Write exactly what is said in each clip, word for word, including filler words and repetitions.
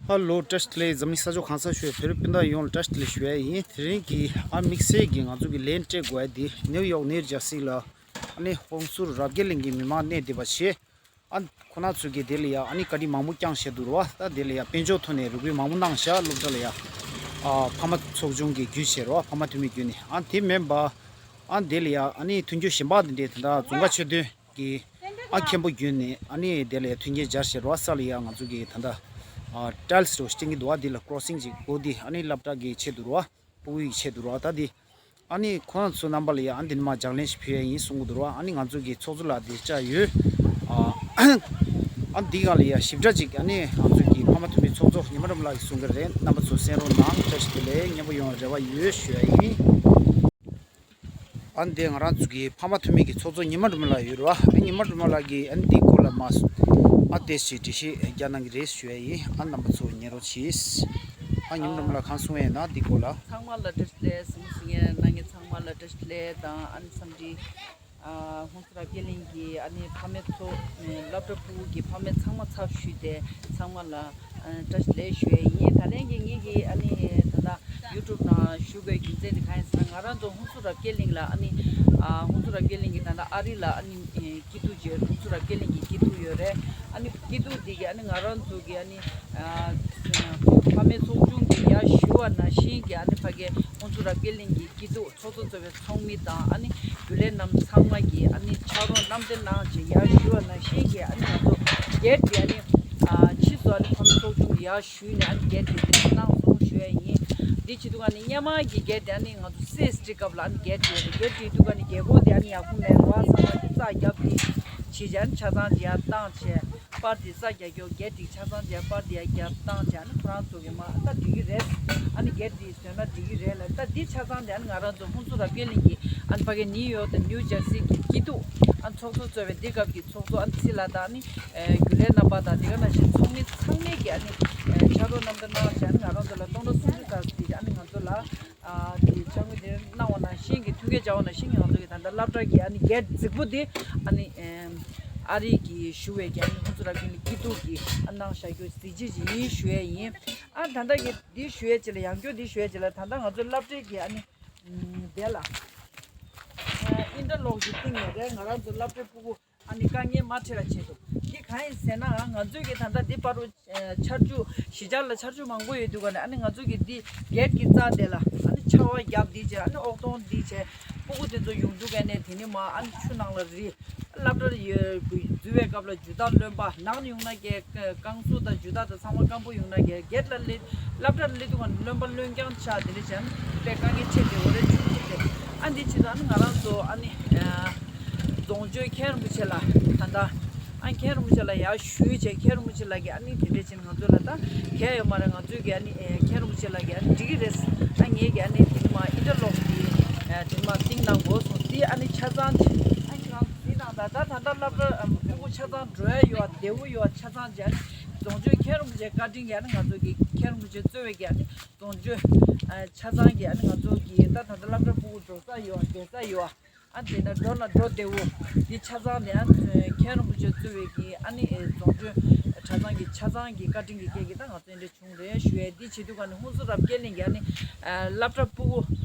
ཧ་ལོ། བཀྲ་ཤིས་བདེ་ལེགས། འཛམ་གླིང་ས་ཕྱོགས་གང་སར་བཞུགས་བོད་རིགས་སྤུན་ཟླ་ཡོངས་ལ་བཀྲ་ཤིས་བདེ་ལེགས་ཞུ་ཡ་ཡིན། དེ་རིང་གི་ཨ་དམིགས་བསལ་གྱི་ང་ཚོ་གི་ལན་སྤྲད་དགོས་ཡ་དེ་ནེའུ་ཡོག་ནེའུ་ཇར་སི་ལ་ཨ་ནི་ཧོན་སུར་རབ་རྒྱས་གླིང་གི་མི་མང་གནས་བསྡད་པ་བྱས། ཨ་ཁོ་ན་ཚོ་གིས་དེ་ལ་ཡ་ཨ་ནི་བཀའ་དྲིན་མང་པོ་བསྐྱངས་བཞག་འདུག་ར་བ། ད་དེ་ལ་ཡ་དཔལ་འབྱོར་ཐོག་ནས་རེ་སྐུལ་མང་པོ་གནང་བཞག་སློབ་གྲྭ་ལ་ཡ། ཨ་ཕ་མ་ཚོགས་ཆུང་གི་བརྒྱུད་བྱས་ར་བ། ཕ་མ་འཐུས་མི་བརྒྱུད་ནས། ཨ་དེ་མིན་པ་ཨ་དེ་ལ་ཡ་ཨ་ནི་མཐུན་འགྱུར་གཞན་པ་དེ་འདྲས་ད་ལྟ་རྫོང་དཀར་ཆོས་སྡེ་གི་ཨ་མཁན་པོ་བརྒྱུད་ནས་ཨ་ནི་དེ་ལ་ཡ་མཐུན་རྐྱེན་སྦྱར་བྱས་ར་བ། ས་ལ་ཡ་ང་ཚོ་གི་ད་ལྟ་ཨ་ཊའིལ་སི་རོ་སྟེང་གི་འདུག་བ། དེ་ལ་ཀོ་རོ་སིང་ཅིག་སྒོ་དེ་ཨ་ནི་སློབ་གྲྭ་གི་ཆེད་དུ་ར་བ། ཕྲུ་གུའི་ཆེད་དུ་ར་བ། ད་དེ་ཨ་ནི་ཁོ་རང་ཚོ་རྣམ་པ་ལ་ཡ་ཨ་འདི་ནས་མར་ལྗགས་ལན་ཞིག་ཕུལ་ཡ་ཡིན་གསུང་གི་འདུག་ར་བ། ཨ་ནི་ང་ཚོ་གི་ཚོགས་གཙོ་ལགས་དེ་བཅར་ཡོད། ཨ་ཨ་འདི་ག་ལ་ཡ་ཞིབ་ཕྲ་ཅིག་ཨ་ནི་ང་ཚོ་གི་ཕ་མ་འཐུས་མི་ཚོགས་གཙོ་ཉི་མ་སྒྲོལ་མ་ལགས་ཀྱིས་གསུང་གི་རེད། རྣམ་པ་ཚོ་གསན་རོགས་གནང་། བཀྲ་ཤིས་བདེ་ལེགས། མཉམ་པོ་ཡོང་བའི་རེ་བ་ཡོད་ཞུ་ཡ་ཡིན། ཨ་འདི་ང་རང་ཚོ་གི་ཕ་མ་འཐུས་མི་གི་ཚོགས་གཙོ་ཉི་མ་སྒྲོལ་མ་ལགས་ཡོད་རེད་བ། ཨ་ཉི་མ་སྒྲོལ་མ་ལགས་ཀྱིས་ཨ་འདིའི་སྐོར་ལ་མ་ཨ་ཏེ་ཞིག་འགྲེལ་བཤད་རྒྱག་གནང་གི་རེད་ཞུ་ཡ་ཡིན། ཨ་རྣམ་པ་ཚོ་ཉན་རོགས་གྱིས། ཨ་ཉི་མ་སྒྲོལ་མ་ལགས་གང་གསུང་ཡས་ན་འདིའི་སྐོར་ལ། ཚང་མ་ལ་བཀྲ་ཤིས་བདེ་ལེགས། གཟིགས་མོ་གཟིགས་མཁན་གནང་མཁན་ཚང་མ་ལ་བཀྲ་ཤིས་བདེ་ལེགས་དང་། ཨ་ནི་འཚམས་འདྲི། ཨ་ཧོན་སུར་རབ་རྒྱས་གླིང་གི་ཨ་ནི་ཕ་མའི་ཚོ་སློབ་གྲྭ་ཕྲུ་གུ་གི་ཕ་མའི་ཚང་མ་ཚབ་ཞུས་ཏེ་ཚང་མ་ལ་ཨ་བཀྲ་ཤིས་བདེ་ལེགས་ཞུ་ཡས་ཡིན། ད་ལན་གྱི་ངེད་ཀྱི་ཨ་ནི་ད་ལྟ་ཡུ་ཊུབ་ནང་ཞུ་དགོས་རྒྱུ་མཚན་དེ་གང་ཡིན་ཟེར་ན། ང་རང་ཚོ་ཧོན་སུར་རབ་རྒྱས་གླིང་ལ་ཨ་ནི་ཨ་ཧོན་སུར་རབ་རྒྱས་གླིང་གི་ད་ལྟ་ཨ་རི་ལ་ཨ་ནི་ཨེ་སྐྱིད་སྡུག་ཅེས་ཧོན་སུར་རབ་རྒྱས་གླིང་གི་སྐྱིད་སྡུག་ཡོད་རེད། ཨ་ནི་སྐྱིད་སྡུག་དེ་གི་ཨ་ནི་ང་རང་ཚོ་གི་ཨ་ནི་ཨ་ཕ་མའི་ཚོགས་ཆུང་གི་ཡར་ཞུ་བ་ནང་བཞིན་གྱི་ཨ་ནི་ཕ་གི་ཧོན་སུར་རབ་རྒྱས་གླིང་གི་སྐྱིད་སྡུག་ཚོགས་གཙོ་གཙོས་པའི་ཚོགས་མི་དང་ཨ་ནི་རྒྱུན་ལས་རྣམས་ཚང་མ་གིས་ཨ་ནི་ཕྱག་རོགས་རྣམ་འདྲེན་གནང་བྱས་ཡར་ཞུ་བ་ནང་བཞིན་གྱི་ཨ་ནི་ང་ཚོ་སྒེར་གྱི་ཨ་ནི་ཨ་ཕྱིས་སུ་ཨ་ནི་ཕ་མའི་ཚོགས་ཆུང་གི་ཡར་ཞུས་ནས་ཨ་ནི་སྒེར་གྱི་དེ་འདྲ་གནང་སོང་ཞུ་ཡ་ཡིན། འདི་བྱེད་དུས་ཨ་ནི་སྔོན་མ་གི་སྒེར་དེ་ཨ་ནི་ང་ཚོ་སེ་སི་ཊི་སྐབས་ལ་ཨ་ནི་སྒེར་བྲིས་རེད། སྒེར་བྲིས་དུས་ཨ་ནི་རྒྱལ་ཁོངས་དེ་ཨ་ནི་ཡག་པོ་མེད་རེད་བ། ཚང་མ་གི་རྩ་རྒྱབ་དེ་བྱས་བྱས་ཨ་ནི་ཆ་ཚང་དེ་ཡར་བཏང་བྱས། པར་དེ་རྩ་རྒྱག་རྒྱུ་སྒེར་བྲིས་ཆ་ཚང་བྱས་པར་དེ་ཡར་རྒྱབ་བཏང་བྱས་ཨ་ནི་ཁོ་རང་ཚོ་གི་མ་ད་འགྲིག་གི་རེད། ཨ་ནི་སྒེར་བྲིས་བཟོས་ན་འགྲིག་གི་རེད་ལ། ད་འདི་ཆ་ཚང་དེ་ཨ་ནི་ང་རང་ཚོ་ཧོན་སུར་རབ་རྒྱས་གླིང་གི་ཨ་ནི་ཕ་གི་ནིའུ་ཡོག་དང་ནིའུ་ཇར་སི་གི་སྐྱིད་སྡུག་ཨ་ནི་ཚོགས་གཙོ་གཙོས་པའི་འདི་སྐབས་ཀྱི་ཚོགས་གཙོ་ཨ་ནི་ཚེ་ལགས་དང་ཨ་ནི་ཨེ་རྒྱུན་ལས་རྣམ་པ་དང་དེ་ག་ནང་བཞིན་ཚོགས་མི་ཚང་མས་ཀྱི་ཨ་ནི་ཨེ་ཕྱག་རོགས་རྣམ་པ་གནང་བྱས་ཨ་ནི་ང་རང་ཚོ་ལ་སྟོང་ཕྲག་སུམ་ཅུ་ཙམ་ཞིག་ཨ་ནི་ང་ཚོ་ལ་ཨ་དེ་ཕྱག་དངུལ་དེ་གནང་བ་ནང་བཞིན་གྱི་མཐུན་རྐྱེན་སྦྱར་བ་ནང་བཞིན་གྱི་ང་ཚོ་གི་ད་ལྟ་སློབ་གྲྭ་གི་ཨ་ནི་སྒེར་རྫིག་པོ་དེ་ཨ་ནི་ཨེམ་ཨ་རི་གི་ཞུ་བའི་གི་ཨ་ནི་ཧོན་སུར་རབ་རྒྱས་གླིང་སྐྱིད་སྡུག་གི་ཨ་གནང་བཞག་རྒྱུ་གཟི་བརྗིད་ཅིག་ཡིན་ཞུ་ཡས་ཡིན། ཨ་ད་ལྟ་གི་འདི་ཞུ་ཡས་ཅིག་ལ་ཡང་བསྐྱར་འདི་ཞུ་ཡས་ཅིག་ལ་ད་ལྟ་ང་ཚོ་སློབ་གྲྭའི་གི་ཨ་ནི་ཨམ་དེ་ལ་ཨ་ཨིན་ཊར་ལོག་ཅིག་བཏིང་ཡོད་རེད། ང་རང་ཚོ་སློབ་གྲྭའི་ཕྲུ་གུ་ཨ་ནི་དཀའ་ངལ་མ་འཕྲད་པ་བྱེད་དགོས། འདི་གང་ཡིན་ཟེར་ན་ང་ཚོས་ཀྱི་ད་ལྟ་འདི་པར་རུ་ཆར་ཆུ་གཞིས་ཆགས་ལ་ཆར་ཆུ་མང་པོ་ཡོད་དུས་ཀ་ནས་ཨ་ནི་ང་ཚོ་གི་འདི་གེ་ཊི་གི་རྩ་དེ་ལ་ཨ་ནི་ཆར་པ་བརྒྱབ་འདི་བྱས་ཨ་ནི་ཨོག་སྟོང་འདི་བྱས་ཕྲུ་གུ་དེ་ཚོ་ཡོང་དུས་ཀ་ནས་དེ་ནི་མ་ཨ་ནི་ཆུ་ནང་ལ་རི་སློབ་གྲྭར་འཛུལ་བའི་སྐབས་ལ་ཇུ་ཏ་རློན་པ་ནང་ནས་ཡོང་ན་གས་རྐང་གཟུགས་དང་ཇུ་ཏ་དང་ཚང་མ་སྐམ་པོ་ཡོང་ན་གས་གེ་ཊི་ལ་སླེབས་སློབ་གྲྭར་སླེབས་དུས་ཀ་ནས་རློན་པ་རློན་རྐྱང་ཆགས་དེ་འདྲ་བྱས་ཨ་ནི་དཔེ་དཀའ་ངལ་འཕྲད་དེ་འོ་རེ་བྱུང་ཐུབ་སྟེ་ཨ་འདི་བྱས་ཙང་ཨ་ནི་ང་རང་ཚོ་ཨ་ནི། རྫོང་ཆོས་མཁན་རིན་པོ་ཆེ་ལ་ད་ལྟ་ཨ་མཁན་རིན་པོ་ཆེ་ལ་ཡར་ཞུས་བྱས་མཁན་རིན་པོ་ཆེ་ལགས་ཀྱིས་ཨ་ནི་དེ་འདྲས་བྱས་ནས་ང་ཚོ་ལ་ད་གལ་ཡོད་མ་རེད། ང་ཚོས་ཀྱིས་ཨ་ནི་ཨེ་མཁན་རིན་པོ་ཆེ་ལགས་ཀྱིས་ཨ་ནི་འགྲིག་གི་རེད། ཨ་ངེད་ཀྱིས་ཨ་ནི་དེ་ནི་མ་ཨིན་ཊར་ལོག་གི་ཨེ་དེ་ནི་མ་བཏིང་གནང་དགོས་སོང་། དེ་ཨ་ནི་ཆ་ཚང་ཨ་ཁྱེད་རང་ཚོ་གཟིགས་གནང་ད་ད་ད་ལྟ་སློབ་གྲྭ་ཨ་ཕྲུ་གུ་ཆ་ཚང་འགྲོ་ཡ་ཡོད་བདེ་བོ་ཡོད་ཆ་ཚང་བྱས་ཨ་ནི་རྫོང་ཆོས་མཁན་རིན་པོ་ཆེ་བཀའ་དྲིན་གྱིས་ཨ་ནི་ང་ཚོ་གི་མཁན་རིན་པོ་ཆེ་གཙོས་པའི་གི་ཨ་ནི་རྫོང་ཆོས་ཨ་ཆ་ཚང་གི་ཨ་ནི་ང་ཚོ་གི་ད་ད་ལྟ་སློབ་གྲྭ་ཕྲུ་གུ་འགྲོ་ས་ཡོད་བསྡད་ས་ཡོད། ཨ་དེ་ན་འགྲོ་ན་འགྲོ་བདེ་བོ། འདི་ཆ་ཚང་ནས་ཨ་མཁན་རིན་པོ་ཆེ་གཙོས་པའི་གི་ཨ་ནི་ཨེ་རྫོང་ཆོས་གྲྭ་ཚང་གི་ཆ་ཚང་གི་བཀའ་དྲིན་གྱི་སྐད་ཀྱིས་ད་ང་ཚོ་འདི་འདྲ་བྱུང་རེད་ཞུ་ཡས། འདི་བྱེད་དུས་ག་ནས་ཧུན་སུར་རབ་རྒྱས་གླིང་གི་ཨ་ནི་ཨ་སློབ་གྲྭ་ཕྲུ་གུ་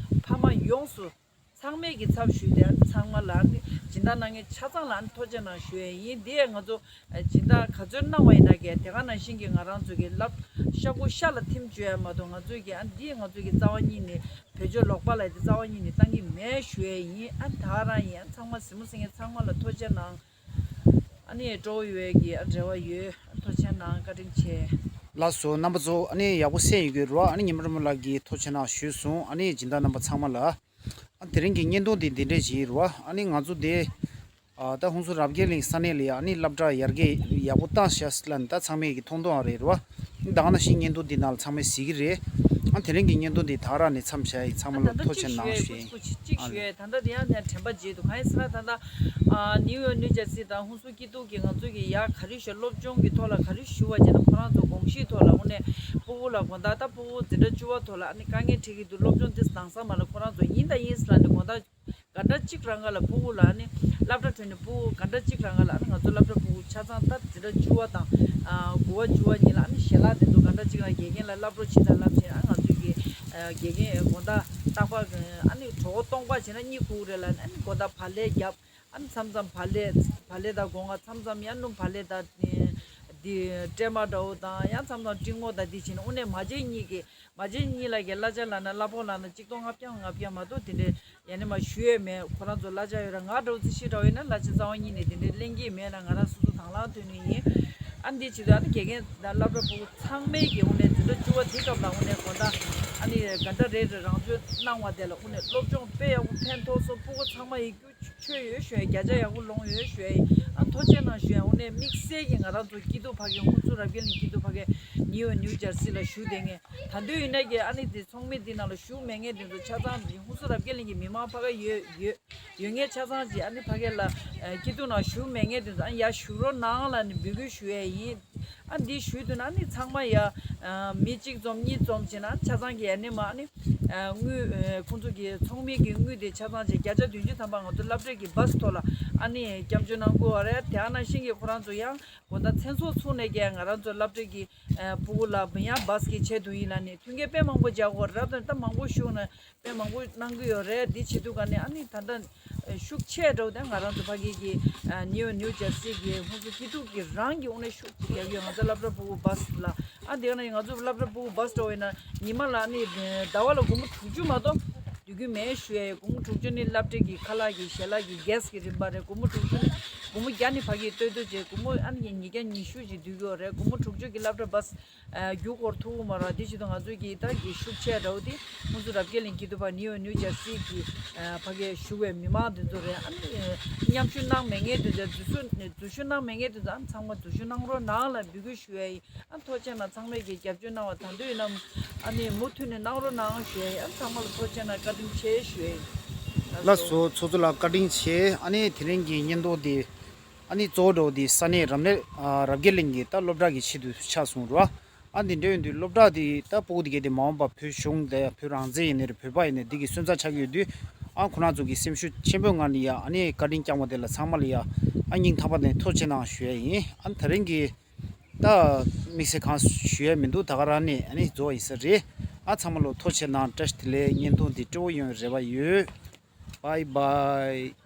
ཕ་མ་ཡོངས་སུ་ཚང་མས་ཀྱི་ཚབ་ཞུས་ཏེ་ཨ་ནི་ཚང་མ་ལ་ཨ་ནི་སྦྱིན་བདག་གནང་མཁན་ཆ་ཚང་ལ་ཨ་ནི་ཐུགས་རྗེ་གནང་ཞུ་ཡས་ཡིན། འདི་ཡང་ང་ཚོ་སྦྱིན་བདག་ག་ཚོད་གནང་བ་ཡིན་ན་གས་དེ་ག་ནང་བཞིན་གྱི་ང་རང་ཚོ་གི་སློབ་ཤ་ཁུ་ཤ་ལ་ཐིམ་བཅུག་ཡ་མ་གཏོགས་ང་ཚོས་ཀྱི་ཨ་འདི་ང་ཚོས་ཀྱི་རྩ་བ་ཉིད་ནས་བེད་སྤྱོད་ལོག་པ་ལ་དེ་རྩ་བ་ཉིད་ནས་བཏང་གི་མེད་ཞུ་ཡས་ཡིན། ཨ་ད་རང་ཡིན་ཨ་ཚང་མ་གཟིགས་མོ་གཟིགས་མཁན་ཚང་མ་ལ་ཐུགས་རྗེ་གནང་། ཨ་ནི་སྤྲོ་བོ་ཡོད་ཀྱི་ཨ་རེ་བ་ཡོད། ཨ་ཐུགས་རྗེ་གནང་། བཀའ་དྲིན་ཆེ། ལགས་སོ། རྣམ་པ་ཚོ་ཨ་ནི་ཡག་པོ་གསན་ཡོད་ཀྱི་རེད་བ། ཨ་ནི་ཉི་མ་རིན་པོ་ལགས་ཀྱིས་ཐུགས་རྗེ་གནང་ཞུས་སོང་། ཨ་ནི་སྦྱིན་བདག་རྣམ་པ་ཚང་མ་ལ། ཨ་དེ་རིང་གི་བརྙན་ཐུང་འདི་འདི་འདྲས་ཞིག་རེད་བ། ཨ་ནི་ང་ཚོ་འདི་ཨ་ད་ཧུན་སུར་རབ་རྒྱས་གླིང་ས་གནས་ལ་ཡ་ཨ་ནི་སློབ་གྲྭ་ཡར་རྒྱས་ཡག་པོ་བཏང་ཤག་ཟེར་ལབ་ནས་ད་ཚང་མས་ཀྱི་མཐོང་མཐོང་ཨ་རེད་རེད་བ། ད་ག་ནང་བཞིན་བརྙན་ཐུང་འདི་ནང་ལ་ཚང་མས་གཟིགས་ཀྱི་རེད། ཨ་དེ་རིང་གི་བརྙན་ཐུང་འདི་ད་ག་རང་ནས་མཚམས་བཞག་ཡིན། ཚང་མ་ལ་ཐུགས་རྗེ་གནང་ཞུ་ཡིན། ཅིག་ཞུ་ཡས། ད་ལྟ་དེ་ཡང་ནས་དྲན་པ་བརྗེད་འདུག་གང་ཡིན་ཟེར་ན་ད་ལྟ་ཨ་ནིའུ་ཡོག་ནིའུ་ཇར་སི་དང་ཧུན་སུར་སྐྱིད་སྡུག་གི་ང་ཚོ་གི་ཡ་ག་རེ་ཞུ་སློབ་སྦྱོང་གི་ཐོག་ལ་ག་རེ་ཞུ་བ་བྱས་ན་ཁོ་རང་ཚོ་དགོངས་གཞིའི་ཐོག་ལ་དངོས་གནས་སྤུ་གུ་ལ་དགོང་དག་ད་སྤུ་གུ་འཛིན་གྲྭ་བཅུ་པ་ཐོག་ལ་ཨ་ནི་དཀའ་ངལ་འཕྲད་ཀྱི་འདུག་སློབ་སྦྱོང་འདི་འདང་ས་མ་ལ་ཁོ་རང་ཚོ་ཡིན་དང་ཡིན་ཟེར་ལབ་ནས་དགོང་དག་ ག་འདྲ་གཅིག་རང་ག་ལ་ཕྲུ་གུ་ལ་ཨ་ནི་སློབ་གྲྭ་ཁྲོད་ནས་ཕྲུ་གུ་ག་འདྲ་གཅིག་རང་ག་ལ་ཨ་ནི་ང་ཚོ་སློབ་གྲྭ་ཕྲུ་གུ་ཆ་ཚང་ད་འཛིན་གྲྭ་བཅུ་པ་དང་ཨ་དགུ་པ་བཅུ་པ་གཉིས་ལ་ཨ་ནི་ཞལ་ལག་དེ་ཚོ་ག་འདྲ་གཅིག་རང་དགེ་རྒན་ལ་སློབ་གྲོགས་བྱེད་དང་སློབ་གྲོགས་བྱེད་ཨ་ང་ཚོ་གི་ཨ་དགེ་རྒན་དགོང་དག་རྟག་པར་ཨ་ནི་གྲོད་ཁོག་སྟོང་པ་བྱས་ན་གཉིད་ཁུག་རེད་ལ་ཨ་ནི་དགོང་དག་བག་ལེབ་བརྒྱབ། ཨ་ནི་མཚམས་མཚམས་བག་ལེབ་བག་ལེབ་དང་སྒོ་ང་མཚམས་མཚམས་ཡང་སྣུམ་བག་ལེབ་དང་འདི་སྲན་མ་འདྲ་བོ་དང་ཡང་མཚམས་མཚམས་སྤྲིན་སྔོ་དང་འདི་བྱས་ནས་དངོས་གནས་མ་བྱན་གཉིས་ཀྱི་མ་བྱན་གཉིས་ལ་གི་གླ་ཆ་ལབ་ན་གླ་ཕོགས་ལབ་ན་གཅིག་སྟོང་ལྔ་བརྒྱ་ལྔ་བརྒྱ་མ་གཏོགས་དེ་འདྲའི་ཡང་ནས་མ་ཞུ་ཡས་མེད། ཁོ་རང་ཚོ་གླ་ཆ་ཡོད་ར་ང་འདྲ་བོ་རྩིས་ཤིག་འདྲ་བོ་ཡིན་ན་གླ་ཆ་རྩ་བ་ཉིད་ནས་དེ་འདྲའི་ལེན་གྱི་མེད་ན་ང་རང་སོ་སོ་དང་བླངས་ཐོན་ནི་ཡིན། ཨ་འདི་བྱེད་དུས་ཨ་ནི་དགེ་རྒན་དང་སློབ་གྲྭ་ཕྲུ་གུ་ཚང་མས་ཀྱི་དངོས་གནས་འཛིན་གྲྭ་བཅུ་པ་དེ་སྐབས་ལ་དངོས་གནས་དགོང་དག་ཨ་ནི་ག་འདྲ་རེད་རེད་རང་ཚོས་གནང་བ་དེ་ལ་དངོས་གནས་སློབ་སྦྱོང་དཔེ་ཡག་པོ་ཕན་ཐོགས་སོང་། ཕྲུ་གུ་ཚང་མ་ཡི་རྒྱུ་ཆོས་ཡོད་ཞུ་ཡ་བརྒྱ་ཆ་ཡག་པོ་ལོངས་ཡོད་ཞུ་ཡ་ཡིན། ཨ་ཐུགས་རྗེ་གནང་ཞུ་ཡ་དངོས་གནས་དམིགས་བསལ་གྱི་ང་རང་ཚོ་སྐྱིད་སྡུག་ཕ་གི་ཧུན་སུར་རབ་རྒྱས་གླིང་སྐྱིད་སྡུག་ཕ་གི་ནིའུ་ནིའུ་ཇར་སི་ལ་བཞུགས་བསྡད་མཁན་ད་འདོད་ཡིན་ན་གི་ཨ་ནི་དེ་ཚོགས་མི་འདི་ནང་ལ་བཞུགས་མེད་མཁན་དེ་ཚོ་ཆ་ཚང་ཧུན་སུར་རབ་རྒྱས་གླིང་གི་མི་མང་ཕ་གི་ཡོད་ཡོད་ཡོད་མཁན་ཆ་ཚང་གི་ཨ་ནི་ཕ་གི་ལ་སྐྱིད་སྡུག་ནང་བཞུགས་མེད་མཁན་དེ་ཚོ་ཨ་ནི་ཡར་བཞུགས་རོགས་གནང་ལབ་ནས་འབོད་སྐུལ་ཞུ་ཡ་ཡིན། ཨ་འདི་ཞུས་དུས་ན་ཨ་ནི་ཚང་མ་ཡ་མི་གཅིག་འཛོམས་གཉིས་འཛོམས་བྱས་ན་ཆ་ཚང་གི་ཨ་ནི་མ་ཨ་ནི་དངུལ་ཁོང་ཚོ་གི་ཚོགས་མི་གི་དངུལ་དེ་ཆ་ཚང་བྱས་བརྒྱ་ཆ་བདུན་ཅུ་ཐམ་པ་ང་ཚོ་སློབ་གྲྭ་གི་བཱས་ཐོག་ལ་ཨ་ནི་སྐྱབས་བཅོལ་གནང་དགོས་པ་རེད། དེ་ཨ་ནང་བཞིན་གྱི་ཁོ་རང་ཚོ་ཡང་དགོང་དག་མཚན་ཚོགས་ཚུགས་ནས་ཀྱང་ང་རང་ཚོ་སློབ་གྲྭ་གི་ཕྲུ་གུ་ལ་ཡང་བཱས་ཀྱི་ཆེད་དུ་ཡིན་ལ་ནི་མཐུན་རྐྱེན་དཔེ་མང་པོ་སྦྱར་དགོས་རེད། ད་མང་པོ་ཞུ་ན་དཔེ་མང་པོ་གནང་གི་ཡོད་རེད། འདི་བྱེད་དུས་ག་ནས་ཨ་ནི་ད་ལྟ་ཤུགས་ཆེ་འགྲོ་དེ་ང་རང་ཚོ་ཕ་གི་གི་ནིའུ་ནིའུ་ཇར་སི་གི་ཧུན་སུར་སྐྱིད་སྡུག་གི་རང་གི་དངོས་གནས་ཤུགས་ཆེ་རྒྱག་གི་ང་ཚོ་སློབ་གྲྭ་ཕྲུ་གུ་བཱས་ལ་ཨ་དེ་ནས་ང་ཚོ་སློབ་གྲྭ་ཕྲུ་གུ་བཱས་འགྲོ་བས་ན་ཉི་མ་ལ་ནི་ཟླ་བ་ལ་སྒོར་མོ་དྲུག་ཅུ་མ་གཏོགས་སྡོད་རྒྱུ་མེད་ཞུ་ཡ་ཡི་སྒོར་མོ་དྲུག་ཅུ་ནི་སློབ་གྲྭ་གི་ཁ་ལག་གི་ཞལ་ལག་གི་གེས་ཀྱི་རིན་པ་རེད། སྒོར་མོ་དྲུག་ཅུ་ནི་སྒོར་མོ་བརྒྱ་ནི་ཕ་གི་ལྟོས་ལྟོས་བྱས་སྒོར་མོ་ཨ་ནི་ཉིས་བརྒྱ་ཉི་ཤུ་ཞིག་སྡོད་ཀྱི་ཡོད་རེད། སྒོར་མོ་དྲུག་ཅུ་གི་སློབ་གྲྭ་བཱས་རྒྱུག་སྐོར་ཐུག་གི་མ་རེད། དེ་བྱེད་དུས་ང་ཚོས་ཀྱི་ད་ཀྱི་ཤུགས་ཆེ་འདྲ་བོ་དེ་ཁོང་ཚོ་རབ་རྒྱས་གླིང་སྐྱིད་སྡུག་ཕ་ནིའུ་ནིའུ་ཇར་སི་གི་ཕ་གི་བཞུགས་པའི་མི་མང་དེ་ཚོ་རེད། ཨ་ནི་མཉམ་ཞུགས་གནང་མེད་མཁན་དེ་ཚོ་འཛུལ་ཞུགས་འཛུལ་ཞུགས་གནང་མེད་མཁན་དེ་ཚོ་ཨ་ནི་ཚང་མ་འཛུལ་ཞུགས་གནང་རོགས་གནང་ལ་འབོད་སྐུལ་ཞུ་ཡ་ཡིན། ཨ་ཐུགས་རྗེ་གནང་། ཚང་མས་ཀྱི་རྒྱབ་སྐྱོར་གནང་བ་དང་དུས་ནམ་ཨ་ནི་མུ་མཐུད་ནས་གནང་རོགས་གནང་ཞུ་ཡ་ཡིན། ཨ་ཚང་མ་ལ་ཐུགས་རྗེ་གནང་། བཀའ་དྲིན་ཆེ་ཞུ་ཡ་ཡིན། ལགས་སོ། ཚོགས་གཙོ་ལགས་བཀའ་དྲིན་ཆེ། ཨ་ནི་དེ་རིང་གི་བརྙན་ཐུང་དེ་ཨ་ནི་གཙོ་བོ་འདྲ་བོ་དེ་ས་གནས་རབ་གནས་ཨ་རབ་རྒྱས་གླིང་གི་ད་སློབ་གྲྭ་གི་ཆེད་དུ་ཆགས་སོང་ར། ཨ་འདི་འདྲ་ཡོད་དུས་སློབ་གྲྭ་དེ་ད་ཕྲུ་གུ་དེ་གས་དེ་མ་འོངས་པ་བོད་གཞུང་དང་བོད་རང་བཙན་ཡིན་ནའི་རེད། བོད་པ་ཡིན་ནའི་འདི་གི་སོན་རྩ་ཆགས་ཀྱི་ཡོད་དུས་ཨ་ཁོ་རང་ཚོ་གི་སེམས་ཤུགས་ཆེན་པོའི་ངང་ནས་ཡ་ཨ་ནི་བཀའ་དྲིན་བསྐྱངས་པ་དེ་ལ་ཚང་མ་ལ་ཡ་ཨ་སྙིང་ཐག་པ་ནས་ཐུགས་རྗེ་གནང་ཞུ་ཡ་ཡིན། ཨ་ནི་དེ་རིང་གི་ད་དམིགས་བསལ་གང་ཞུ་ཡ་མི་འདུག་ད་ག་རང་ནས་ཨ་ནི་རྫོགས་ཡིན་ས་རེད། ཨ་ཚང་མ་ལ་ཐུགས་རྗེ་གནང་། བཀྲ་ཤིས་བདེ་ལེགས། བརྙན་ཐུང་འདི་སྤྲོ་བོ་ཡོང་བའི་རེ་བ་ཡོད། Bye bye.